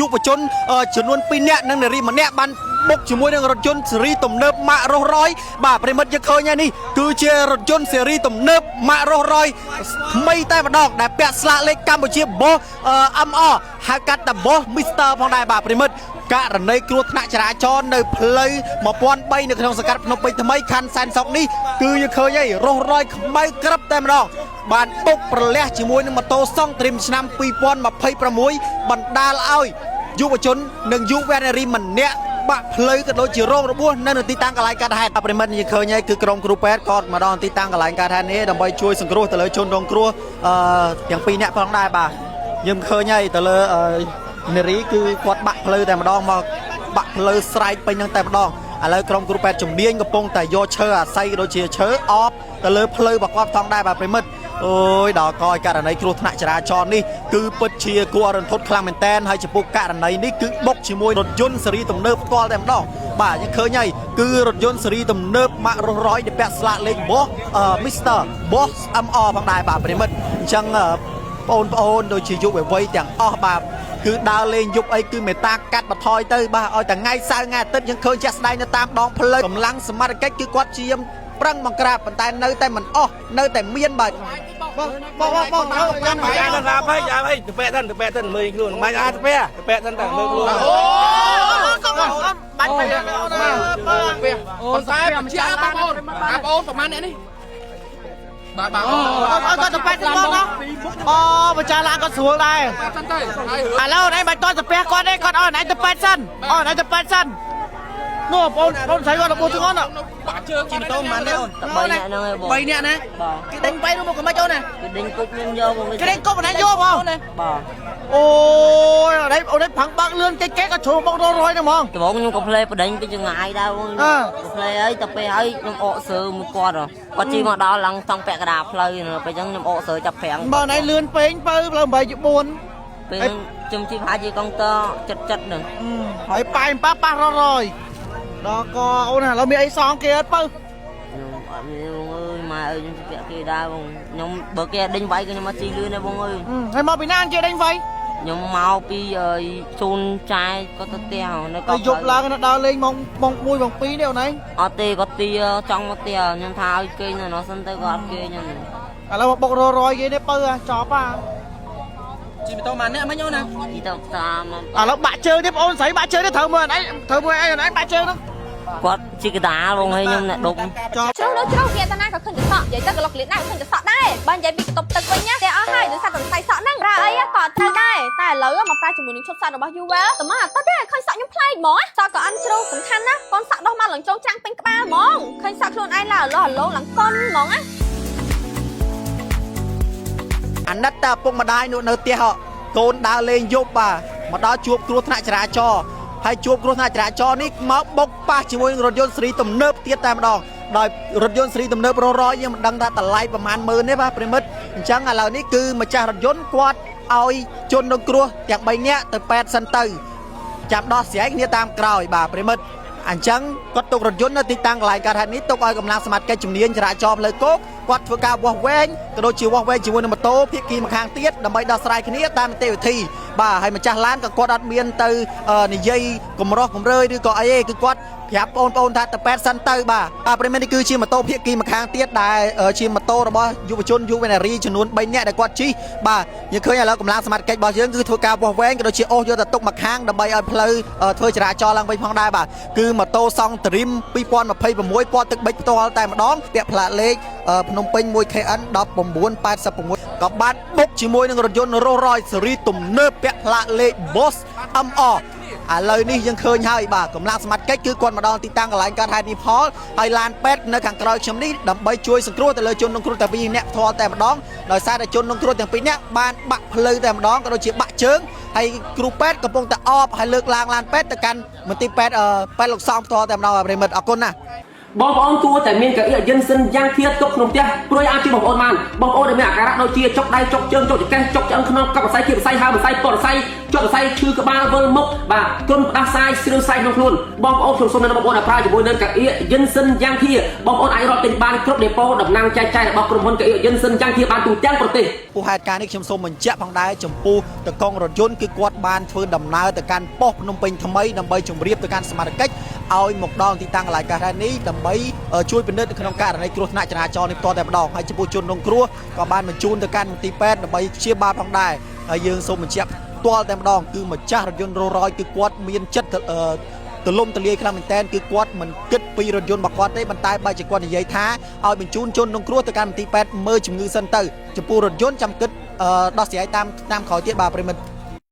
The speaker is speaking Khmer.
យុវជនចំនួន2នាក់និងនារីម្នាក់បានបុកជាមួយនឹងរថយន្តស៊េរីទំនើបម៉ាករស់រយបាទប្រិមិត្តយើងឃើញហើយនេះគឺជារថយន្តស៊េរីទំនើបម៉ាករស់រយថ្មីតែម្ដងដែលពាក់ស្លាកលេខកម្ពុជាបោះ MR ហៅកាត់តាបោះ Mister ផងដែរបាទប្រិមិត្តករណីគ្រោះថ្នាក់ចរាចរណ៍នៅផ្លូវ1003នៅក្នុងសង្កាត់ភ្នំពេញថ្មីខណ្ឌសែនសុខនេះគឺយើងឃើញហើយរស់រយខ្មៅក្រឹបតែម្ដងបានបុកប្រលះជាមួយនឹងម៉ូតូសង់ត្រៀមឆ្នាំ2026បណ្ដាលឲ្យយុវជននិងយុវនារីម្នាក់បាក់ផ្លូវក៏ដូចជារងរបួសនៅទីតាំងកន្លែងកើតហេតុប្រិមិត្តយើងឃើញហើយគឺក្រុមគ្រូពេទ្យក៏មកដល់ទីតាំងកន្លែងកើតហេតុនេះដើម្បីជួយសង្គ្រោះទៅលើជនរងគ្រោះអឺទាំងពីរនាក់ផងដែរបាទយើងឃើញហើយទៅលើនារីគឺគាត់បាក់ផ្លូវតែម្ដងមកបាក់ផ្លូវស្រែកពេញនឹងតែម្ដងឥឡូវក្រុមគ្រូពេទ្យជំនាញកំពុងតែយកឈើអាស័យក៏ដូចជាឈើអបទៅលើផ្លូវរបស់គាត់ផងដែរបាទប្រិមិត្តអូយដល់កឲ្យករណីគ្រោះថ្នាក់ចរាចរណ៍នេះគឺពិតជាគួរឲ្យរន្ធត់ខ្លាំងមែនតែនហើយចំពោះករណីនេះគឺបុកជាមួយរថយន្តស៊េរីទំនើបផ្ទាល់តែម្ដងបាទយើងឃើញហើយគឺរថយន្តស៊េរីទំនើបម៉ាករស់រយដែលពាក់ស្លាកលេខ Boss Mister Boss MR ផងដែរបាទប្រិមិត្តអញ្ចឹងបងប្អូនដូចជាយុវវ័យទាំងអស់បាទគឺដើរលេងយប់អីគឺមេត្តាកាត់បន្ថយទៅបាទឲ្យតែថ្ងៃសៅរ៍ថ្ងៃអាទិត្យយើងឃើញជាក់ស្ដែងនៅតាមដងផ្លូវកម្លាំងសមត្ថកិច្ចគឺគាត់ជាមប្រឹងបង្ក្រាបប៉ុន្តែនៅតែមិនអស់នៅតែមានបាទ បងបងបងចាំបាយ យ៉ាដល់ហើយយ៉ាហើយទៅពាក់សិនទៅពាក់សិនមើលខ្លួនមិនអាចទៅពាក់ទៅពាក់សិនតែមើលខ្លួន អូកុំបាច់ទៅអូនណា ប៉ុន្តែបញ្ជាក់បងប្អូនបងប្អូនប្រហែលអ្នកនេះបាទបាទ អូអត់គាត់ទៅប៉ែតបងណាអូបចាឡានគាត់ស្រួលដែរ សិនទៅហើយ ឥឡូវឯងបាច់តទៅពះគាត់ទេគាត់ឲ្យឯងទៅប៉ែតសិនអូឯងទៅប៉ែតសិននោះបងបងស្រីគាត់របួសធ្ងន់ បាក់ជើង ជិះម៉ូតូប៉ុន្មានទេអូន តែ3នាក់ហ្នឹងឯងបង 3នាក់ណា បាទ គេដេញបែរមកក៏មិនអូនណា គេដេញគប់ខ្ញុំយកបង គេដេញគប់ឯងយកបង បាទ អូយអីអូនផាំងបាក់លឿនតិចគេក៏ជ្រុលបងរយហ្នឹងហ្មង ដំបូងខ្ញុំក៏ផ្លេបដេញពីចង្ងាយដែរបងក៏ផ្លេហើយតែពេលហើយខ្ញុំអកសើមួយគាត់គាត់ជិះមកដល់ឡើងតង់ពាក់កណ្ដាលផ្លូវពេលអញ្ចឹងខ្ញុំអកសើចាប់ប្រាំង បើឯងលឿនពេកបើផ្លូវ8ជា4 ពេលខ្ញុំជិះប្រហែលជាកុងទ័រចិត្តចិត្តហ្នឹង ហើយប៉ែប៉ះប៉ះរយរយដល់កអូនឥឡូវមានអីសងគេអត់បើ ខ្ញុំអត់មានបងអើយម៉ែអើយខ្ញុំជពាក់គេដែរបងខ្ញុំបើគេដេញវាយក៏ខ្ញុំអត់ជិះលឿនដែរបងអើយ ហើយមកពីណាគេដេញវាយ ខ្ញុំមកពីជូនចាយគាត់ទៅផ្ទះនៅ ទៅយប់ឡើងនៅដើរលេងម៉ោងម៉ោង1ម៉ោង2នេះអូនឯង អត់ទេគាត់ទាចង់មកផ្ទះខ្ញុំថាឲ្យគេនៅនោះសិនទៅគាត់អត់គេខ្ញុំ ឥឡូវមកបុករយរយគេនេះបើចប់ហ่า ជិះម៉ូតូម៉ាអ្នកមិញអូនណា ទីទៅតាម ឥឡូវបាក់ជើងនេះបងអូនស្រីបាក់ជើងនេះត្រូវមើលឯងត្រូវមើលឯងឯងបាក់ជើងហ្នឹង គាត់ជាកដាលបងហើយខ្ញុំអ្នកដុំ ចប់ ជ្រុះនោះជ្រុះវាតាណាក៏ឃើញតែសក់និយាយទៅក៏លុកលៀនដែរឃើញតែសក់ដែរបើនិយាយពីកតុបទឹកវិញណាតែអស់ហើយដោយសារតែសរសៃសក់ហ្នឹងប្រើអីក៏អត់ត្រូវដែរតែឥឡូវមកប្រើជាមួយនឹងឈុតសក់របស់ Uwell តែមកអត់ទៅទេឃើញសក់ខ្ញុំប្លែកហ្មងសក់ក៏អន់ជ្រុះសំខាន់ណាកូនសក់ដោះមកឡើងចងចាំងពេញក្បាលហ្មងឃើញសក់ខ្លួនឯងឡើងអលោះអលោឡើងកុនហ្មងណា អាណិតតែឪពុកម្ដាយនោះនៅផ្ទះហ៎កូនដើរលេងយប់បាទមកដល់ជួបគ្រោះថ្នាក់ចរាចរណ៍ហើយជួបគ្រោះថ្នាក់ចរាចរណ៍នេះមកបុកប៉ះជាមួយនឹងរថយន្តស៊េរីទំនើបទៀតតែម្ដងដោយរថយន្តស៊េរីទំនើបរយរយយើងមិនដឹងថាតម្លៃប្រហែលម៉ឺនទេបាទប្រិមិត្តអញ្ចឹងឥឡូវនេះគឺម្ចាស់រថយន្តគាត់ឲ្យជនរងគ្រោះទាំង3នាក់ទៅពេទ្យសិនទៅចាំដោះស្រាយគ្នាតាមក្រោយបាទប្រិមិត្តអញ្ចឹងគាត់ទុករថយន្តនៅទីតាំងកន្លែងកើតហេតុនេះទុកឲ្យកម្លាំងសមត្ថកិច្ចជំនាញចរាចរណ៍ផ្លូវគោកគាត់ធ្វើការវាស់វែងក៏ដូចជាវាស់វែងជាមួយនឹងម៉ូតូភាគីម្ខាងទៀតដើម្បីដោះស្រាយគ្នាតាមនីតិវិធីបាទហើយម្ចាស់ឡានក៏គាត់អត់មានទៅនិយាយកម្រោះកម្រើយឬក៏អីទេគឺគាត់ប្រាប់បងប្អូនថាទៅពេទ្យសិនទៅបាទបាទប្រិមិត្តនេះគឺជាម៉ូតូភាគីម្ខាងទៀតដែលជាម៉ូតូរបស់យុវជនយុវនារីចំនួន3នាក់ដែលគាត់ជិះបាទយើងឃើញឥឡូវកម្លាំងសមត្ថកិច្ចរបស់យើងគឺធ្វើការវាស់វែងក៏ដូចជាអូសយកទៅទុកម្ខាងដើម្បីឲ្យផ្លូវធ្វើចរាចរណ៍ឡើងវិញផងដែរបាទគឺម៉ូតូសង់ត្រីម2026ពណ៌ទឹកប៊ិចផ្ទាល់តែម្ដងពាក់ផ្លាកលេខភ្នំពេញ 1KN 1986ក៏បានបុកជាមួយនឹងរថយន្តរស់រយស៊េរីទំនើបពាក់ផ្លាកលេខ Boss MR ឥឡូវនេះយើងឃើញហើយបាទកម្លាំងសមត្ថកិច្ចគឺគាត់មកដល់ទីតាំងកន្លែងកើតហេតុនេះផលហើយឡានពេទ្យនៅខាងក្រោយខ្ញុំនេះដើម្បីជួយសង្គ្រោះទៅលើជនរងគ្រោះតែពីរនាក់ផ្ទាល់តែម្ដងដោយសារតែជនរងគ្រោះទាំងពីរនាក់បានបាក់ផ្លូវតែម្ដងក៏ដូចជាបាក់ជើងហើយគ្រូពេទ្យកំពុងតែអបហើយលើកឡើងឡានពេទ្យទៅកាន់មន្ទីរពេទ្យពេទ្យលោកសង្ឃផ្ទាល់តែម្ដងប្រិមិត្តអរគុណណាស់ បងប្អូនគួរតែមានកៅអីយិនសិនយ៉ាងធៀទុកក្នុងផ្ទះព្រោះអាចជួយបងប្អូនបានបងប្អូនដែលមានអាការៈដូចជាចុកដៃចុកជើងចុកចង្កេះចុកឆ្អឹងខ្នងកប់សរសៃគៀបសរសៃហើមសរសៃពតសរសៃ ជាប់សរសៃឈឺក្បាលវិលមុខបាទគ្រុនផ្ដាសាយស្រឿងសាយក្នុងខ្លួនបងប្អូនខ្ញុំសូមណែនាំបងប្អូនឲ្យប្រើជាមួយនឹងកាអៀយិនសិនយ៉ាងធាបងប្អូនអាចរកទិញបានគ្រប់ដេប៉ូតំណាងចែកចាយរបស់ក្រុមហ៊ុនកាអៀយិនសិនយ៉ាងធាបានទូទាំងប្រទេស ពោះហេតុការណ៍នេះខ្ញុំសូមបញ្ជាក់ផងដែរចំពោះតកងរថយន្តគឺគាត់បានធ្វើដំណើរទៅកាន់ប៉ុស្តិ៍ភ្នំពេញថ្មីដើម្បីជម្រាបទៅកាន់សមាជិកឲ្យមកដល់ទីតាំងកន្លែងកើតហេតុនេះដើម្បីជួយពិនិត្យនៅក្នុងករណីគ្រោះថ្នាក់ចរាចរណ៍នេះផ្ទាល់តែម្ដងហើយចំពោះជនរងគ្រោះក៏បានបញ្ជូនទៅកាន់មន្ទីរពេទ្យដើម្បីព្យាបាលផងដែរហើយយើងសូមបញ្ជាក់ផ្ទាល់តែម្ដងគឺម្ចាស់រថយន្តរោរយគឺគាត់មានចិត្តទលំទលាយខ្លាំងមែនតើគឺគាត់មិនគិតពីរថយន្តរបស់គាត់ទេប៉ុន្តែបែរជាគាត់និយាយថាឲ្យបញ្ជូនជនរងគ្រោះទៅកាន់មន្ទីរពេទ្យមើលជំងឺសិនទៅចំពោះរថយន្តចាំគិតដោះស្រាយតាមតាមក្រោយទៀតបាទប្រិមិត្ត។